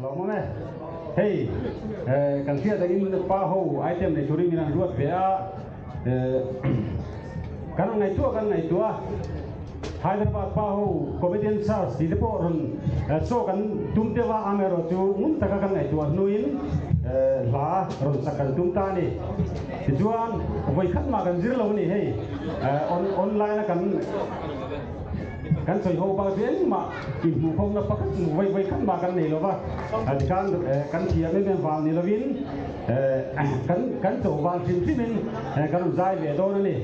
Lawmawm e. Hei kan hriat angin pa ho item nei turin min an ruat ve a, kan ngaihtuah kan ngaihtuah a, Hyderabad pa ho comedian search tih te pawh rawn show kan tum deuh a, amaherawhchu ngun taka kan ngaihtuah hnuin hla rawn sak kan tum ta a ni. Tichuan vawikhat mah kan zir lo a ni hei online a kan Kan sawi ho bak chu engmah inhmuhkhawmna pakhat vawi vawi khat mah kan nei lo va, tikhan kan thiam em em vang ni lovin kan kan cho vang hrim hrimin kan rawn zai ve dawn a ni.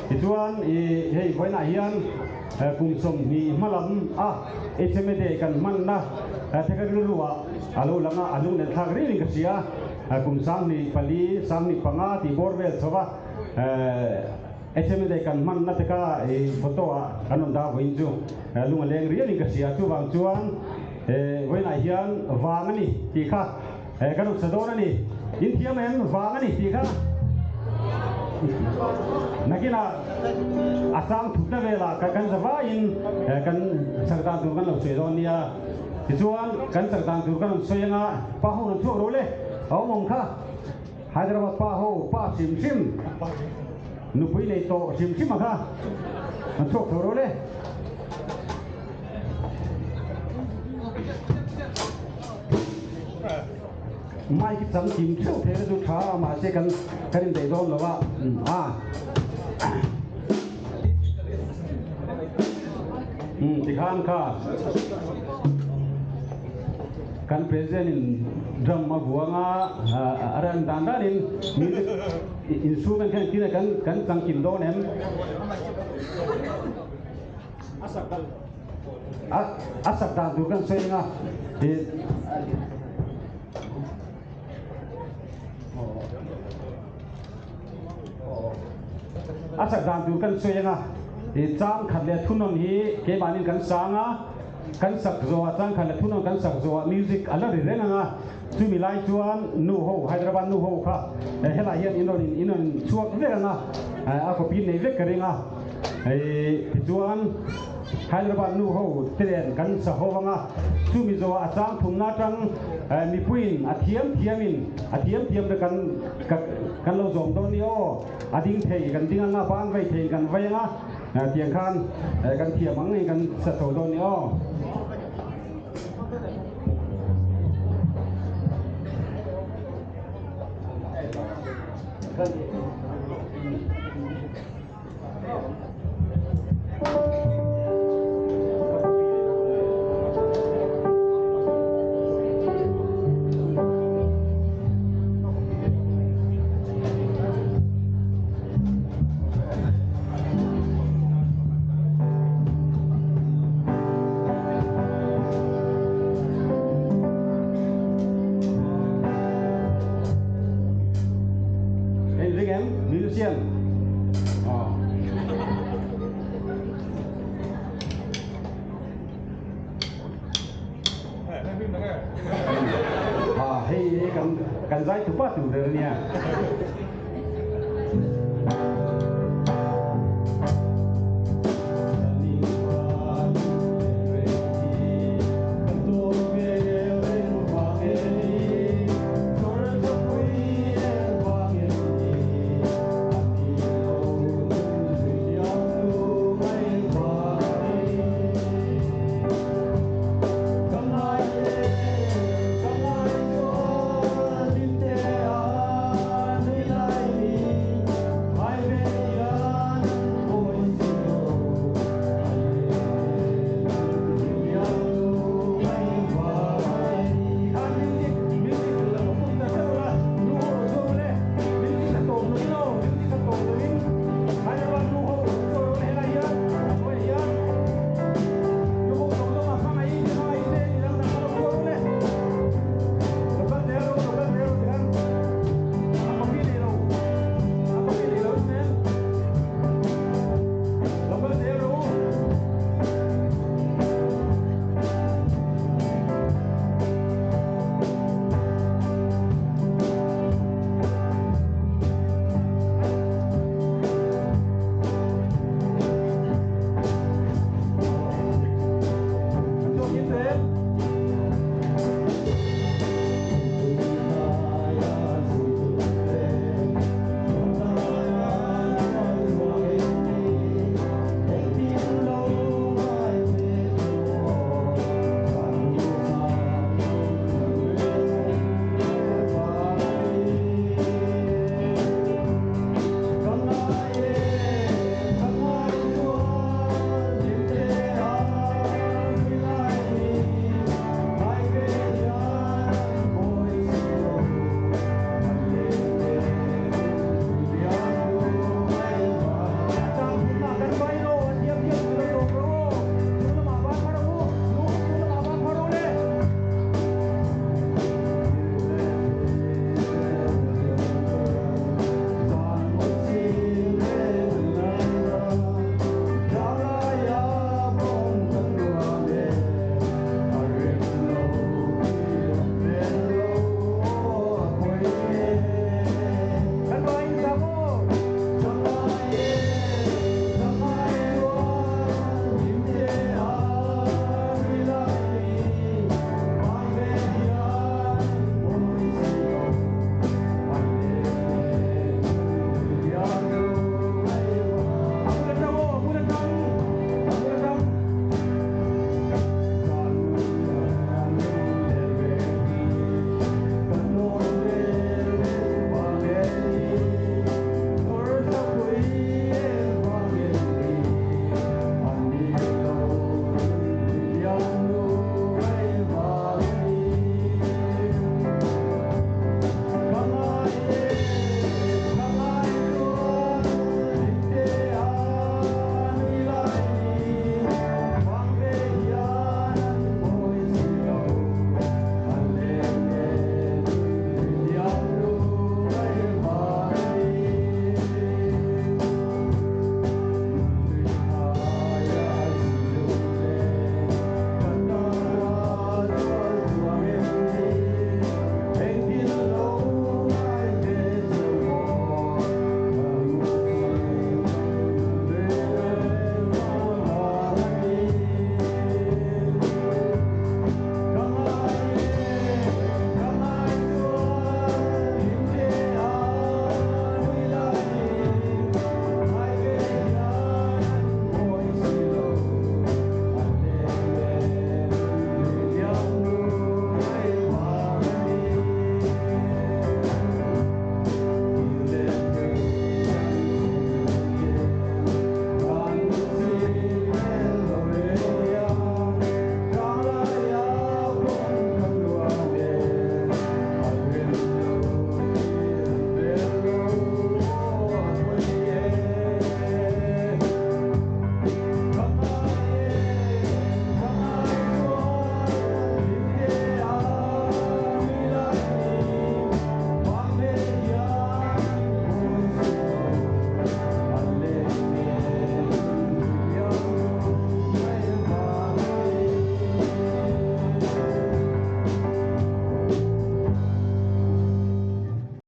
Tichuan i hei vawiinah hian kum 20 hma lam a HMA Day kan hmanna theka rilruah a lo lang a, a lunglen thlak ririn ka hria. Kum 24, 25 tih bawr vel chho va. HMA Day kan hmanna te kha i photo ah kan rawn dah vawiin chu lung a leng rial in ka hria. Chuvang chuan vawiinah hian vang a ni tih kha kan rawn sa dawn a ni. In thiam em? Vang a ni tih kha nakinah a chang thutna velah kan za vaiin kan chak dan tur kan lo sawi dawn nia. Tichuan kan chak dan tur kan rawn sawi anga pa ho rawn chhuak ro le a awm ang kha. Hyderabad pa ho pa hrim hrim nupui nei tawh hrim hrim a kha an chhuak tho rawh le. Mic hi chang kim theuh thei na chu tha a mahse kan kan indaih dawn lo a a tikhan kha Kan president in drum a vuang a, a ran dan dan in music instrument khan tin a kan kan changkim dawn em? A a sak dan tur kan sawi anga i A sak dan tur kan sawi anga i chang khat leh thunawn hi keimahnin kan sang a. Kan sak zawhah changkhat leh thunawn kan sak zawhah music a la ri reng ang a, chumi lai chuan nu ho, Hyderabad nu ho kha helai hian in rawn in rawn chhuak vek ang a, a copy nei vek ka ring a, hei tichuan Hyderabad nu ho te nen kan sa ho ang a, chumi zawhah a chang thumna atang mipuiin a thiam thiamin a thiam thiam te kan kan lo zawm dawn ni aw, a ding thei kan ding ang a, ban vei thei kan vei ang a. Tiang khan kan thiam ang in kan sa tho dawn ni aw. Hei ring em musician oh. À, hei kan kan zai thupa tur ania.